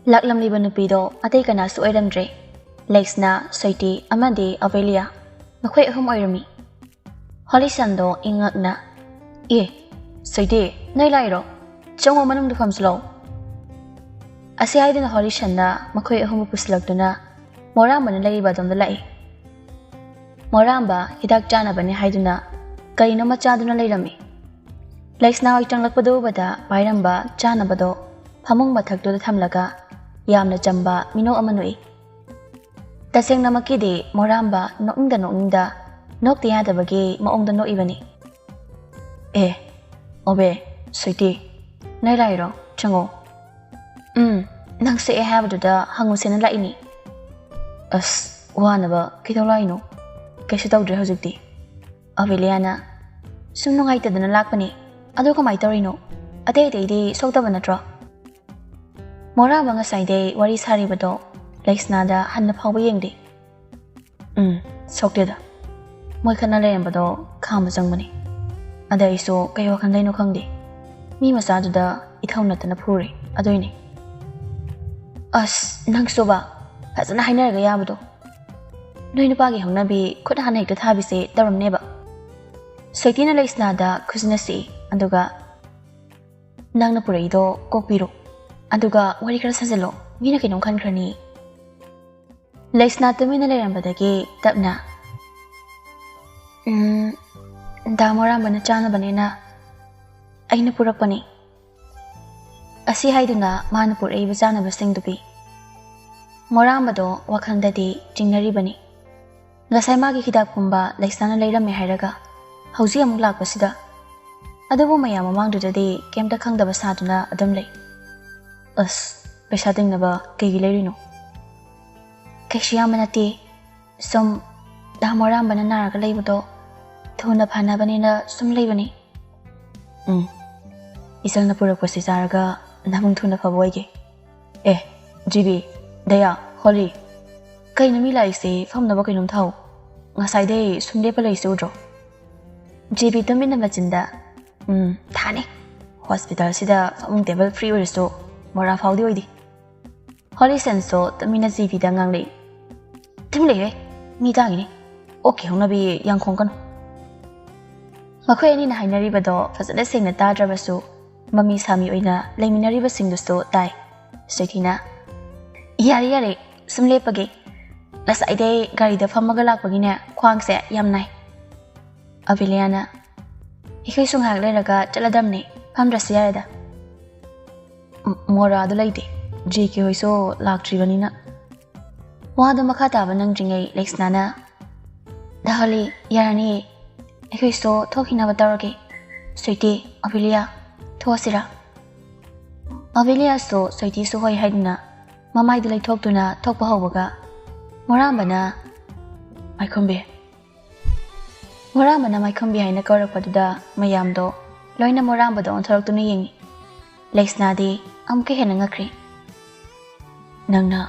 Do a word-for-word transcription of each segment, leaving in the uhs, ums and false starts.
ꯂꯥꯛꯂꯝꯂꯤꯕ ꯅꯨꯄꯤꯗꯣ ꯑꯇꯩ ꯀꯅꯥꯁꯨ ꯑꯣꯏꯔꯝꯗ꯭ꯔꯦ꯫ ꯂꯩꯁꯅꯥ, ꯁ꯭ꯋꯤꯇꯤ ꯑꯃꯗꯤ ꯑꯕꯦꯂꯤꯌꯥ, ꯃꯈꯣꯏ ꯑꯍꯨꯝ ꯑꯣꯏꯔꯝꯃꯤ꯫ ꯍꯣꯂꯤꯁꯟꯗꯣ ꯏꯪꯉꯛꯅ, "ꯑꯦ, ꯁ꯭ꯋꯤꯇꯤ, ꯅꯣꯏ ꯂꯥꯛꯏꯔꯣ? ꯆꯪꯉꯣ, ꯃꯅꯨꯡꯗ ꯐꯝꯁꯤ ꯂꯥꯛꯑꯣ꯫" ꯑꯁꯤ ꯍꯥꯏꯗꯨꯅ ꯍꯣꯂꯤꯁꯟꯅ ꯃꯈꯣꯏ ꯑꯍꯨꯝꯕꯨ ꯄꯨꯁꯤꯜꯂꯛꯇꯨꯅ ꯃꯣꯔꯥꯝꯕꯅ ꯂꯩꯔꯤꯕ ꯑꯗꯣꯝꯗ ꯂꯥꯛꯏ꯫ ꯃꯣꯔꯥꯝꯕ ꯍꯤꯗꯥꯛ ꯆꯥꯅꯕꯅꯤ ꯍꯥꯏꯗꯨꯅ ꯀꯔꯤꯅꯣꯃ ꯆꯥꯗꯨꯅ ꯂꯩꯔꯝꯃꯤ꯫ ꯂꯩꯁꯅꯥ ꯍꯣꯏ ꯆꯪꯂꯛꯄꯗꯨ ꯎꯕꯗ ꯄꯥꯏꯔꯝꯕ ꯆꯥꯅꯕꯗꯣ ꯐꯃꯨꯡ ꯃꯊꯛꯇꯨꯗ ꯊꯝꯂꯒ ꯌꯥꯝꯅ ꯆꯝꯕ ꯃꯤꯅꯣꯛ ꯑꯃ ꯅꯣꯛꯏ꯫ ꯇꯁꯦꯡꯅꯃꯛꯀꯤꯗꯤ ꯃꯣꯔꯥꯝꯕ ꯅꯣꯛꯅꯤꯡꯗ ꯅꯣꯛꯅꯤꯡꯗ ꯅꯣꯛꯇ ꯌꯥꯗꯕꯒꯤ ꯃꯑꯣꯡꯗ ꯅꯣꯛꯏꯕꯅꯤ꯫ "ꯑꯦ, ꯑꯣꯕꯦ, ꯁ꯭ꯋꯤꯇꯤ, ꯅꯣꯏ ꯂꯥꯛꯏꯔꯣ? ꯆꯪꯉꯣ꯫" "ꯎꯝ, ꯅꯪ ꯁꯛꯑꯦ ꯍꯥꯏꯕꯗꯨꯗ ꯍꯪꯉꯨꯁꯦꯅ ꯂꯥꯛꯏꯅꯤ꯫" "ꯑꯁ, ꯋꯥꯅꯕ ꯀꯩꯗꯧ ꯂꯥꯛꯏꯅꯣ? ꯀꯩꯁꯨ ꯇꯧꯗ꯭ꯔꯦ ꯍꯧꯖꯤꯛꯇꯤ꯫" ꯑꯕꯦꯂꯤꯌꯥꯅ, "ꯁꯨꯝ ꯅꯨꯡꯉꯥꯏꯇꯗꯅ ꯂꯥꯛꯄꯅꯤ꯫ ꯑꯗꯣ ꯀꯃꯥꯏꯅ ꯇꯧꯔꯤꯅꯣ? ꯑꯇꯩ ꯑꯇꯩꯗꯤ ꯁꯣꯛꯇꯕ ꯅꯠꯇ꯭ꯔꯣ?" ꯃꯣꯔꯥꯝꯕ ꯉꯁꯥꯏꯗꯩ ꯋꯥꯔꯤ ꯁꯥꯔꯤꯕꯗꯣ ꯂꯩꯁꯅꯥꯗ ꯍꯟꯅ ꯐꯥꯎꯕ ꯌꯦꯡꯗꯦ꯫ "ꯎꯝ, ꯁꯣꯛꯇꯦꯗ꯫ ꯃꯣꯏ ꯈꯠꯅ ꯂꯩꯔꯝꯕꯗꯣ ꯈꯥꯝꯕ ꯆꯪꯕꯅꯤ꯫ ꯑꯗ ꯑꯩꯁꯨ ꯀꯩ ꯋꯥꯈꯜꯗꯩꯅꯣ ꯈꯪꯗꯦ, ꯃꯤ ꯃꯆꯥꯗꯨꯗ ꯏꯊꯧ ꯅꯠꯇꯅ ꯐꯨꯔꯦ, ꯑꯗꯨꯏꯅꯦ꯫" "ꯑꯁ, ꯅꯪꯁꯨꯕ, ꯐꯖꯅ ꯍꯥꯏꯅꯔꯒ ꯌꯥꯕꯗꯣ꯫ ꯅꯣꯏ ꯅꯨꯄꯥꯒꯤ ꯍꯧꯅꯕꯤ ꯈꯨꯠ ꯍꯥꯟꯅ ꯍꯦꯛꯇ ꯊꯥꯕꯤꯁꯦ ꯇꯧꯔꯝꯅꯦꯕ꯫" ꯁ꯭ꯋꯤꯇꯤꯅ ꯂꯩꯁꯅꯥꯗ ꯈꯨꯖꯤꯟꯅ ꯁꯤꯛꯏ, ꯑꯗꯨꯒ, "ꯅꯪꯅ ꯄꯨꯔꯛꯏꯗꯣ ꯀꯣꯛꯄꯤꯔꯣ, ꯑꯗꯨꯒ ꯋꯥꯔꯤ ꯈꯔ ꯁꯥꯖꯤꯜꯂꯣ, ꯃꯤꯅ ꯀꯩꯅꯣꯝ ꯈꯟꯈ꯭ꯔꯅꯤ꯫" ꯂꯩꯁꯅꯥ ꯇꯨꯃꯤꯟꯅ ꯂꯩꯔꯝꯕꯗꯒꯤ ꯇꯞꯅ, "ꯎꯝ, ꯗꯥ ꯃꯣꯔꯥꯝꯕꯅ ꯆꯥꯅꯕꯅꯦꯅ ꯑꯩꯅ ꯄꯨꯔꯛꯄꯅꯤ꯫" ꯑꯁꯤ ꯍꯥꯏꯗꯨꯅ ꯃꯥꯅ ꯄꯨꯔꯛꯏꯕ ꯆꯥꯅꯕꯁꯤꯡꯗꯨ ꯄꯤ꯫ ꯃꯣꯔꯥꯝꯕꯗꯣ ꯋꯥꯈꯜꯗꯗꯤ ꯆꯤꯡꯅꯔꯤꯕꯅꯤ꯫ ꯉꯁꯥꯏ ꯃꯥꯒꯤ ꯍꯤꯗꯥꯛ ꯄꯨꯝꯕ ꯂꯩꯁꯅꯥꯅ ꯂꯩꯔꯝꯃꯦ ꯍꯥꯏꯔꯒ ꯍꯧꯖꯤꯛ ꯑꯃꯨꯛ ꯂꯥꯛꯄꯁꯤꯗ꯫ ꯑꯗꯨꯕꯨ ꯃꯌꯥꯝ ꯃꯃꯥꯡꯗꯨꯗꯗꯤ ꯀꯩꯝꯇ ꯈꯪꯗꯕ ꯁꯥꯗꯨꯅ ꯑꯗꯨꯝ ꯂꯩ꯫ "ꯑꯁ, ꯄꯩꯁꯥ ꯇꯤꯡꯅꯕ ꯀꯩꯒꯤ ꯂꯩꯔꯤꯅꯣ?" "ꯀꯩꯁꯨ ꯌꯥꯝꯕ ꯅꯠꯇꯦ, ꯁꯨꯝ ꯗꯥ ꯃꯣꯔꯥꯝꯕꯅ ꯅꯥꯔꯒ ꯂꯩꯕꯗꯣ ꯊꯨꯅ ꯐꯅꯕꯅꯤꯅ ꯁꯨꯝ ꯂꯩꯕꯅꯤ꯫" "ꯎꯝ, ꯏꯆꯜꯅ ꯄꯨꯔꯛꯄꯁꯤ ꯆꯥꯔꯒ ꯅꯕꯨꯡ ꯊꯨꯅ ꯐꯕ ꯑꯣꯏꯒꯦ꯫ ꯑꯦ, ꯖꯤꯕꯤ, ꯗꯌꯥ, ꯍꯣꯂꯤ, ꯀꯩꯅꯣ ꯃꯤ ꯂꯥꯛꯏꯁꯦ? ꯐꯝꯅꯕ ꯀꯩꯅꯣꯝ ꯊꯥꯎ꯫ ꯉꯁꯥꯏꯗꯩ ꯁꯨꯝ ꯂꯦꯞꯄ ꯂꯩꯁꯦ ꯎꯗ꯭ꯔꯣ?" ꯖꯤꯕꯤ ꯇꯨꯃꯤꯟꯅ ꯃꯆꯤꯟꯗ, "ꯎꯝ, ꯊꯥꯅꯤ꯫ ꯍꯣꯁꯄꯤꯇꯥꯜꯁꯤꯗ ꯐꯃꯨꯡ ꯇꯦꯕꯜ ꯐ꯭ꯔꯤ ꯑꯣꯏꯔꯁꯨ ꯃꯣꯔꯥ ꯐꯥꯎꯗꯤ ꯑꯣꯏꯗꯦ꯫" ꯍꯣꯂꯤꯁꯟꯁꯨ ꯇꯨꯃꯤꯟꯅ ꯖꯤꯕꯤꯗ ꯉꯥꯡꯂꯛꯏ꯫ "ꯇꯨꯃꯤꯟ ꯂꯩꯌꯨꯍꯦ, ꯃꯤ ꯇꯥꯈꯤꯅꯤ꯫ ꯑꯣꯛꯀꯤ ꯍꯧꯅꯕꯤ ꯌꯥꯡꯈꯣꯡ ꯀꯅꯨ"꯫ ꯃꯈꯣꯏ ꯑꯅꯤꯅ ꯍꯥꯏꯅꯔꯤꯕꯗꯣ ꯐꯖꯅ ꯁꯦꯡꯅ ꯇꯥꯗ꯭ꯔꯕꯁꯨ, ꯃꯃꯤ ꯁꯥꯃꯤ ꯑꯣꯏꯅ ꯂꯩꯃꯤꯟꯅꯔꯤꯕꯁꯤꯡꯗꯨꯁꯨ ꯇꯥꯏ꯫ ꯁ꯭ꯋꯤꯇꯤꯅ, "ꯌꯥꯔꯦ, ꯌꯥꯔꯦ, ꯁꯨꯝ ꯂꯦꯞꯄꯒꯦ꯫ ꯉꯁꯥꯏꯗꯩ ꯒꯥꯔꯤꯗ ꯐꯝꯃꯒ ꯂꯥꯛꯄꯒꯤꯅꯦ, ꯈ꯭ꯋꯥꯡꯁꯦ ꯌꯥꯝ ꯅꯥꯏ"꯫ ꯑꯚꯤꯂꯤꯌꯥꯅ, "ꯑꯩꯈꯣꯏꯁꯨ ꯉꯥꯏꯍꯥꯛ ꯂꯩꯔꯒ ꯆꯠꯂꯗꯝꯅꯦ, ꯐꯝꯗ꯭ꯔꯁꯨ ꯌꯥꯔꯦꯗ"꯫ "ꯃ-, ꯃꯣꯔꯥꯗꯣ ꯂꯩꯇꯦ, ꯖꯦ ꯀꯦ ꯍꯣꯏꯁꯨ ꯂꯥꯛꯇ꯭ꯔꯤꯕꯅꯤꯅ"꯫ ꯋꯥꯗꯣ ꯃꯈꯥ ꯇꯥꯕ ꯅꯪꯗ꯭ꯔꯤꯉꯩ ꯂꯩꯁꯅꯥꯅ, "ꯗꯥ ꯍꯣꯂꯤ, ꯌꯥꯔꯅꯤꯌꯦ, ꯑꯩꯈꯣꯏꯁꯨ ꯊꯣꯛꯈꯤꯅꯕ ꯇꯧꯔꯒꯦ꯫ ꯁ꯭ꯋꯤꯇꯤ, ꯑꯚꯤꯂꯤꯌꯥ, ꯊꯣꯛꯑꯁꯤꯔꯥ?" ꯑꯚꯤꯂꯤꯌꯥꯁꯨ ꯁ꯭ꯋꯤꯇꯤꯁꯨ ꯍꯣꯏ ꯍꯥꯏꯗꯨꯅ ꯃꯃꯥꯏꯗꯨ ꯂꯩꯊꯣꯛꯇꯨꯅ ꯊꯣꯛꯄ ꯍꯧꯕꯒ, ꯃꯣꯔꯥꯝꯕꯅ, "ꯃꯥꯏꯈꯣꯝꯕꯤ"꯫ ꯃꯣꯔꯥꯝꯕꯅ "ꯃꯥꯏꯈꯣꯝꯕꯤ" ꯍꯥꯏꯅ ꯀꯧꯔꯛꯄꯗꯨꯗ ꯃꯌꯥꯝꯗꯣ ꯂꯣꯏꯅ ꯃꯣꯔꯥꯝꯕꯗ ꯑꯣꯟꯊꯣꯔꯛꯇꯨꯅ ꯌꯦꯡꯉꯤ꯫ ꯂꯩꯁꯅꯥꯗꯤ ꯑꯃꯨꯛꯀ ꯍꯦꯟꯅ ꯉꯛꯈ꯭ꯔꯦ꯫ "ꯅꯪꯅ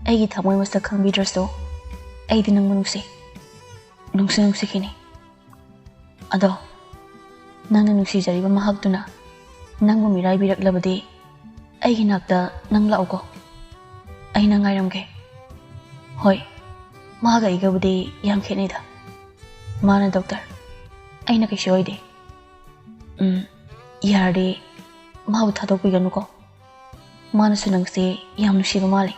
ꯑꯩꯒꯤ ꯊꯃꯣꯏ ꯃꯁꯛ ꯈꯪꯕꯤꯗ꯭ꯔꯁꯨ, ꯑꯩꯗꯤ ꯅꯪꯕꯨ ꯅꯨꯡꯁꯤ꯫ ꯅꯨꯡꯁꯨ ꯅꯨꯡꯁꯤꯈꯤꯅꯤ꯫ ꯑꯗꯣ ꯅꯪꯅ ꯅꯨꯡꯁꯤꯖꯔꯤꯕ ꯃꯍꯥꯛꯇꯨꯅ ꯅꯪꯕꯨ ꯃꯤꯔꯥꯏꯕꯤꯔꯛꯂꯕꯗꯤ, ꯑꯩꯒꯤ ꯅꯥꯛꯇ ꯅꯪ ꯂꯥꯛꯎꯀꯣ꯫ ꯑꯩ ꯅꯪ ꯉꯥꯏꯔꯝꯒꯦ"꯫ ꯍꯣꯏ, ꯃꯥꯒ ꯑꯩꯒꯕꯨꯗꯤ ꯌꯥꯝ ꯈꯦꯠꯅꯩꯗ꯫ ꯃꯥꯅ ꯗꯣꯛꯇꯔ, ꯑꯩꯅ ꯀꯩꯁꯨ ꯑꯣꯏꯗꯦ꯫ ꯎꯝ, ꯌꯥꯔꯗꯤ ꯃꯥꯕꯨ ꯊꯥꯗꯣꯛꯄꯤꯒꯅꯨꯀꯣ꯫ ꯃꯥꯅꯁꯨ ꯅꯪꯁꯦ ꯌꯥꯝ ꯅꯨꯡꯁꯤꯕ ꯃꯥꯜꯂꯤ꯫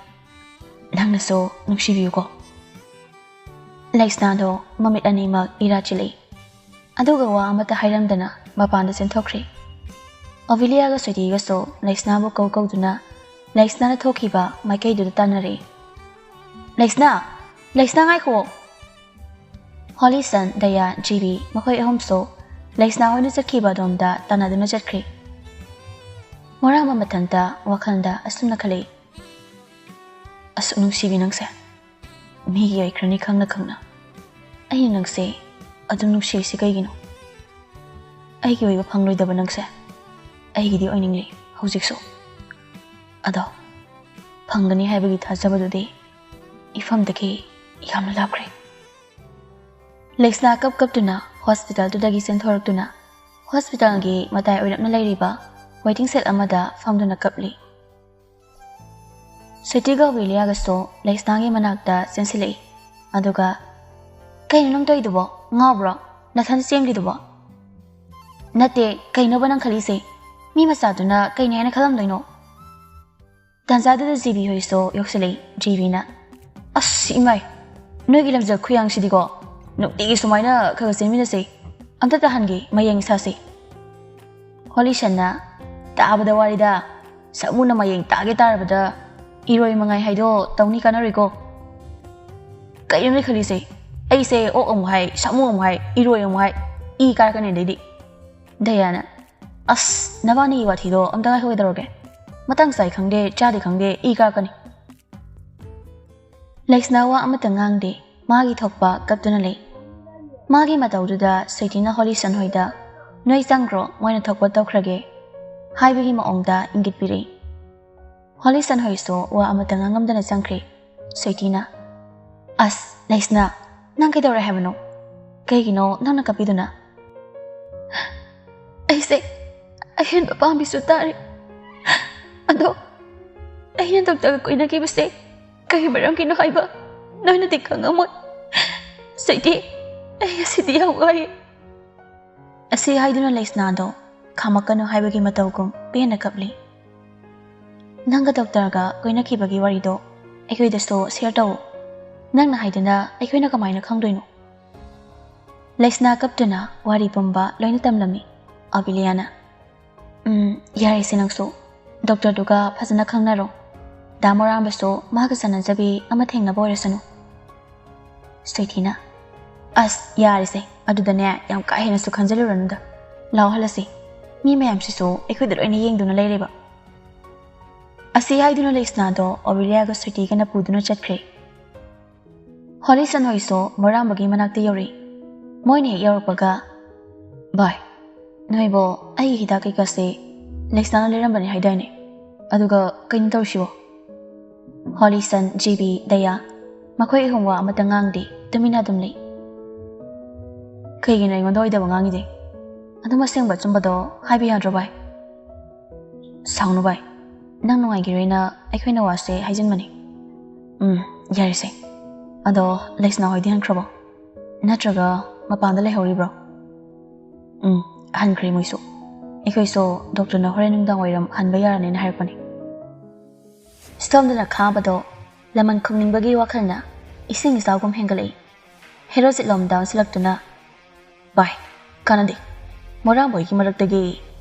ꯅꯪꯅꯁꯨ ꯅꯨꯡꯁꯤꯕꯤꯌꯨꯀꯣ꯫ ꯂꯩꯁꯅꯥꯗꯣ ꯃꯃꯤꯠ ꯑꯅꯤꯃꯛ ꯏꯔꯥ ꯆꯤꯜꯂꯛꯏ꯫ ꯑꯗꯨꯒ ꯋꯥ ꯑꯃꯠꯇ ꯍꯥꯏꯔꯝꯗꯅ ꯃꯄꯥꯟꯗ ꯆꯦꯟꯊꯣꯛꯈ꯭ꯔꯦ꯫ ꯑꯣꯚꯤꯂꯤꯌꯥꯒ ꯁ꯭ꯋꯤꯇꯤꯒꯁꯨ ꯂꯩꯁꯅꯥꯕꯨ ꯀꯧ ꯀꯧꯗꯨꯅ ꯂꯩꯁꯅꯥꯅ ꯊꯣꯛꯈꯤꯕ ꯃꯥꯏꯀꯩꯗꯨꯗ ꯇꯥꯟꯅꯔꯦ꯫ "ꯂꯩꯁꯅꯥ! ꯂꯩꯁꯅꯥ, ꯉꯥꯏꯈꯨꯑꯣ!" ꯍꯣꯂꯤꯁꯟ, ꯗꯌꯥ, ꯖꯤꯕꯤ ꯃꯈꯣꯏ ꯑꯍꯨꯝꯁꯨ ꯂꯩꯁꯅꯥ ꯍꯣꯏꯅ ꯆꯠꯈꯤꯕ ꯑꯗꯣꯝꯗ ꯇꯥꯟꯅꯗꯨꯅ ꯆꯠꯈ꯭ꯔꯦ꯫ ꯃꯣꯔꯥꯝꯕ ꯃꯊꯟꯇ ꯋꯥꯈꯜꯗ ꯑꯁꯨꯝꯅ ꯈꯜꯂꯤ, "ꯑꯁꯨꯛ ꯅꯨꯡꯁꯤꯕꯤ ꯅꯪꯁꯦ, ꯃꯤꯒꯤ ꯑꯣꯏꯈ꯭ꯔꯅꯤ ꯈꯪꯅ ꯈꯪꯅ꯫ ꯑꯩꯅ ꯅꯪꯁꯦ ꯑꯗꯨꯝ ꯅꯨꯡꯁꯤꯔꯤꯁꯤ ꯀꯩꯒꯤꯅꯣ? ꯑꯩꯒꯤ ꯑꯣꯏꯕ ꯐꯪꯂꯣꯏꯗꯕ ꯅꯪꯁꯦ ꯑꯩꯒꯤꯗꯤ ꯑꯣꯏꯅꯤꯡꯂꯤ ꯍꯧꯖꯤꯛꯁꯨ꯫ ꯑꯗꯣ ꯐꯪꯒꯅꯤ ꯍꯥꯏꯕꯒꯤ ꯊꯥꯖꯕꯗꯨꯗꯤ ꯏꯐꯝꯗꯒꯤ ꯌꯥꯝꯅ ꯂꯥꯞꯈ꯭ꯔꯦ"꯫ ꯂꯩꯁꯅꯥ ꯀꯞ ꯀꯞꯇꯨꯅ ꯍꯣꯁꯄꯤꯇꯥꯜꯗꯨꯗꯒꯤ ꯆꯦꯟꯊꯣꯔꯛꯇꯨꯅ ꯍꯣꯁꯄꯤꯇꯥꯜꯒꯤ ꯃꯇꯥꯏ ꯑꯣꯏꯔꯞꯅ ꯂꯩꯔꯤꯕ ꯋꯦꯇꯤꯡ ꯁꯦꯠ ꯑꯃꯗ ꯐꯝꯗꯨꯅ ꯀꯞꯂꯤ꯫ ꯁ꯭ꯋꯤꯇꯤꯒ ꯋꯤꯂꯤꯌꯥꯒꯁꯨ ꯂꯩꯁꯅꯥꯒꯤ ꯃꯅꯥꯛꯇ ꯆꯦꯟꯁꯤꯜꯂꯛꯏ꯫ ꯑꯗꯨꯒ, "ꯀꯩꯅꯣ ꯅꯪ ꯇꯧꯔꯤꯗꯨꯕꯣ? ꯉꯥꯎꯕ꯭ꯔꯣ? ꯅꯊꯟ ꯆꯦꯟꯈ꯭ꯔꯤꯗꯨꯕꯣ?" "ꯅꯠꯇꯦ, ꯀꯩꯅꯣꯕ ꯅꯪ ꯈꯜꯂꯤꯁꯦ? ꯃꯤ ꯃꯆꯥꯗꯨꯅ ꯀꯩꯅꯤ ꯍꯥꯏꯅ ꯈꯜꯂꯝꯗꯣꯏꯅꯣ?" ꯇꯥꯟꯖꯥꯗꯨꯗ ꯖꯤꯕꯤ ꯍꯣꯏꯁꯨ ꯌꯧꯁꯤꯜꯂꯛꯏ꯫ ꯖꯤꯕꯤꯅ, "ꯑꯁ ꯏꯃꯥꯏ, ꯅꯣꯏꯒꯤ ꯂꯝꯖꯦꯜ ꯈꯨꯌꯥꯡꯁꯤꯗꯤꯀꯣ, ꯅꯨꯡꯇꯤꯒꯤ ꯁꯨꯃꯥꯏꯅ ꯈꯔ ꯈꯔ ꯆꯦꯟꯃꯤꯟꯅꯁꯦ꯫ ꯑꯝꯇ ꯇꯥꯍꯟꯒꯦ, ꯃꯌꯦꯡ ꯁꯥꯁꯦ꯫" ꯍꯣꯂꯤꯁꯟꯅ, "ꯇꯥꯕꯗ ꯋꯥꯔꯤꯗ, ꯁꯥꯃꯨꯅ ꯃꯌꯦꯡ ꯇꯥꯒꯦ ꯇꯥꯔꯕꯗ ꯏꯔꯣꯏ ꯃꯉꯥꯏ ꯍꯥꯏꯗꯣ ꯇꯧꯅꯤ, ꯀꯥꯟꯅꯔꯣꯏꯀꯣ꯫" "ꯀꯩꯅꯣ ꯅꯣꯏ ꯈꯜꯂꯤꯁꯦ? ꯑꯩꯁꯦ ꯑꯣꯛ ꯑꯃꯨꯛ ꯍꯥꯏ, ꯁꯥꯃꯨ ꯑꯃꯨꯛ ꯍꯥꯏ, ꯏꯔꯣꯏ ꯑꯃꯨꯛ ꯍꯥꯏ, ꯏ ꯀꯥꯔꯛꯀꯅꯤ ꯑꯗꯩꯗꯤ꯫" ꯗꯌꯥꯅ, "ꯑꯁ, ꯅꯕꯥꯅꯤꯒꯤ ꯋꯥꯊꯤꯗꯣ ꯑꯝꯇ ꯉꯥꯏꯈꯣ, ꯀꯩꯗꯧꯔꯒꯦ? ꯃꯇꯥꯡ ꯆꯥꯏ ꯈꯪꯗꯦ, ꯆꯥꯗꯦ ꯈꯪꯗꯦ, ꯏ ꯀꯥꯔꯛꯀꯅꯤ꯫" ꯂꯩꯁꯅꯥ ꯋꯥ ꯑꯃꯠꯇ ꯉꯥꯡꯗꯦ, ꯃꯥꯒꯤ ꯊꯣꯛꯄ ꯀꯞꯇꯨꯅ ꯂꯩ꯫ ꯃꯥꯒꯤ ꯃꯇꯧꯗꯨꯗ ꯁ꯭ꯋꯤꯇꯤꯅ ꯍꯣꯂꯤꯁꯟ ꯍꯣꯏꯗ, "ꯅꯣꯏ ꯆꯪꯈ꯭ꯔꯣ, ꯃꯣꯏꯅ ꯊꯣꯛꯄ ꯇꯧꯈ꯭ꯔꯒꯦ" ꯍꯥꯏꯕꯒꯤ ꯃꯑꯣꯡꯗ ꯏꯪꯒꯤꯠ ꯄꯤꯔꯛꯏ꯫ ꯍꯣꯂꯤꯁꯟ ꯍꯣꯏꯁꯨ ꯋꯥ ꯑꯃꯠꯇ ꯉꯥꯡꯉꯝꯗꯅ ꯆꯪꯈ꯭ꯔꯦ꯫ ꯁ꯭ꯋꯤꯇꯤꯅ, "ꯑꯁ, ꯂꯩꯁꯅꯥ, ꯅꯪ ꯀꯩꯗꯧꯔꯦ ꯍꯥꯏꯕꯅꯣ? ꯀꯩꯒꯤꯅꯣ ꯅꯪꯅ ꯀꯞꯄꯤꯗꯨꯅ?" "ꯑꯩꯁꯦ, ꯑꯍꯦꯟꯕ ꯄꯥꯝꯕꯤꯁꯨ ꯇꯥꯔꯤ꯫ ꯑꯗꯣ ꯑꯩꯅ ꯗꯣꯛꯇꯔꯒ ꯀꯣꯏꯅꯈꯤꯕꯁꯦ ꯀꯔꯤ ꯃꯔꯝꯒꯤꯅꯣ ꯍꯥꯏꯕ ꯅꯣꯏꯅꯗꯤ ꯈꯪꯉꯝꯃꯣꯏ꯫ ꯁ꯭ꯋꯤꯇꯤ, ꯑꯩ ꯉꯁꯤꯗꯤ ꯌꯥꯝ ꯋꯥꯏ꯫" ꯑꯁꯤ ꯍꯥꯏꯗꯨꯅ ꯂꯩꯁꯅꯥꯗꯣ ꯈꯥꯝꯃꯛꯀꯅꯨ ꯍꯥꯏꯕꯒꯤ ꯃꯇꯧꯒꯨꯝ ꯄꯦꯟꯅ ꯀꯞꯂꯤ꯫ "ꯅꯪꯒ ꯗꯣꯛꯇꯔꯒ ꯀꯣꯏꯅꯈꯤꯕꯒꯤ ꯋꯥꯔꯤꯗꯣ ꯑꯩꯈꯣꯏꯗꯁꯨ ꯁꯤꯌꯔ ꯇꯧ꯫ ꯅꯪꯅ ꯍꯥꯏꯗꯅ ꯑꯩꯈꯣꯏꯅ ꯀꯃꯥꯏꯅ ꯈꯪꯗꯣꯏꯅꯣ?" ꯂꯩꯁꯅꯥ ꯀꯞꯇꯨꯅ ꯋꯥꯔꯤ ꯄꯨꯝꯕ ꯂꯣꯏꯅ ꯇꯝꯂꯝꯃꯤ꯫ ꯑꯕꯤꯂꯤꯌꯥꯅ, "ꯎꯝ, ꯌꯥꯔꯦꯁꯦ, ꯅꯪꯁꯨ ꯗꯣꯛꯇꯔꯗꯨꯒ ꯐꯖꯅ ꯈꯪꯅꯔꯣ꯫ ꯗꯥ ꯃꯣꯔꯥꯝꯕꯁꯨ ꯃꯥꯒ ꯆꯥꯟꯅꯖꯕꯤ ꯑꯃ ꯊꯦꯡꯅꯕ ꯑꯣꯏꯔꯁꯅꯨ꯫" ꯁ꯭ꯋꯤꯇꯤꯅ, "ꯑꯁ, ꯌꯥꯔꯦꯁꯦ, ꯑꯗꯨꯗꯅꯦ ꯌꯥꯝ ꯀꯥ ꯍꯦꯟꯅꯁꯨ ꯈꯟꯖꯜꯂꯨꯔꯅꯨꯗ꯫ ꯂꯥꯎ ꯍꯜꯂꯁꯤ꯫ ꯃꯤ ꯃꯌꯥꯝꯁꯤꯁꯨ ꯑꯩꯈꯣꯏꯗ ꯂꯣꯏꯅ ꯌꯦꯡꯗꯨꯅ ꯂꯩꯔꯦꯕ꯫" ꯑꯁꯤ ꯍꯥꯏꯗꯨꯅ ꯂꯩꯁꯅꯥꯗꯣ ꯑꯣꯕꯤꯂꯤꯌꯥꯒ ꯁ꯭ꯋꯤꯇꯤꯒꯅ ꯄꯨꯗꯨꯅ ꯆꯠꯈ꯭ꯔꯦ꯫ ꯍꯣꯂꯤꯁꯟ ꯍꯣꯏꯁꯨ ꯃꯣꯔꯥꯝꯕꯒꯤ ꯃꯅꯥꯛꯇ ꯌꯧꯔꯛꯏ꯫ ꯃꯣꯏꯅ ꯍꯦꯛ ꯌꯧꯔꯛꯄꯒ, "ꯚꯥꯏ, ꯅꯣꯏꯕꯨ ꯑꯩꯒꯤ ꯍꯤꯗꯥꯛ ꯀꯩꯀꯥꯁꯦ ꯂꯩꯁꯅꯥꯅ ꯂꯩꯔꯝꯕꯅꯦ ꯍꯥꯏꯗꯥꯏꯅꯦ? ꯑꯗꯨꯒ ꯀꯩꯅꯣ ꯇꯧꯔꯤꯁꯤꯕꯣ?" ꯍꯣꯂꯤꯁꯟ, ꯖꯤꯕꯤ, ꯗꯌꯥ, ꯃꯈꯣꯏ ꯑꯍꯨꯝ ꯋꯥ ꯑꯃꯠꯇ ꯉꯥꯡꯗꯦ, ꯇꯨꯃꯤꯟꯅ ꯑꯗꯨꯝ ꯂꯩ꯫ "ꯀꯩꯒꯤꯅꯣ ꯑꯩꯉꯣꯟꯗ ꯑꯣꯏꯗꯕ ꯉꯥꯡꯉꯤꯗꯤ? ꯑꯗꯨꯝ ꯑꯁꯦꯡꯕ ꯑꯆꯨꯝꯕꯗꯣ ꯍꯥꯏꯕ ꯌꯥꯗ꯭ꯔꯣ ꯚꯥꯏ?" "ꯁꯥꯎꯅꯨ ꯚꯥꯏ, ꯅꯪ ꯅꯨꯡꯉꯥꯏꯈꯤꯔꯣꯏꯅ ꯑꯩꯈꯣꯏꯅ ꯋꯥꯁꯦ ꯍꯥꯏꯖꯤꯟꯕꯅꯤ꯫ ꯎꯝ, ꯌꯥꯔꯦꯁꯦ꯫ ꯑꯗꯣ ꯂꯩꯁꯅꯥ ꯍꯣꯏꯗꯤ ꯍꯟꯈ꯭ꯔꯕꯣ? ꯅꯠꯇ꯭ꯔꯒ ꯃꯄꯥꯟꯗ ꯂꯩꯍꯧꯔꯤꯕ꯭ꯔꯣ? ꯎꯝ, ꯍꯟꯈ꯭ꯔꯦ ꯃꯣꯏꯁꯨ꯫ ꯑꯩꯈꯣꯏꯁꯨ ꯗꯣꯛꯇꯔꯅ ꯍꯣꯔꯦꯟ ꯅꯨꯡꯗꯥꯡ ꯋꯥꯏꯔꯝ ꯍꯟꯕ ꯌꯥꯔꯅꯤꯅ ꯍꯥꯏꯔꯛꯄꯅꯤ꯫ ꯁꯣꯝꯗꯅ ꯈꯥꯕꯗꯣ ꯂꯃꯟ ꯈꯨꯝꯅꯤꯡꯕꯒꯤ ꯋꯥꯈꯜꯅ ꯏꯁꯤꯡ ꯏꯆꯥꯎꯒꯨꯝ ꯍꯦꯟꯒꯠꯂꯛꯏ꯫ ꯍꯦꯔꯣꯖꯤꯠꯂꯣꯝꯗ ꯑꯣꯟꯁꯤꯜꯂꯛꯇꯨꯅ, "ꯚꯥꯏ, ꯀꯥꯟꯅꯗꯦ꯫ ꯃꯣꯔꯥꯡꯕꯣꯏꯒꯤ ꯃꯔꯛꯇꯒꯤ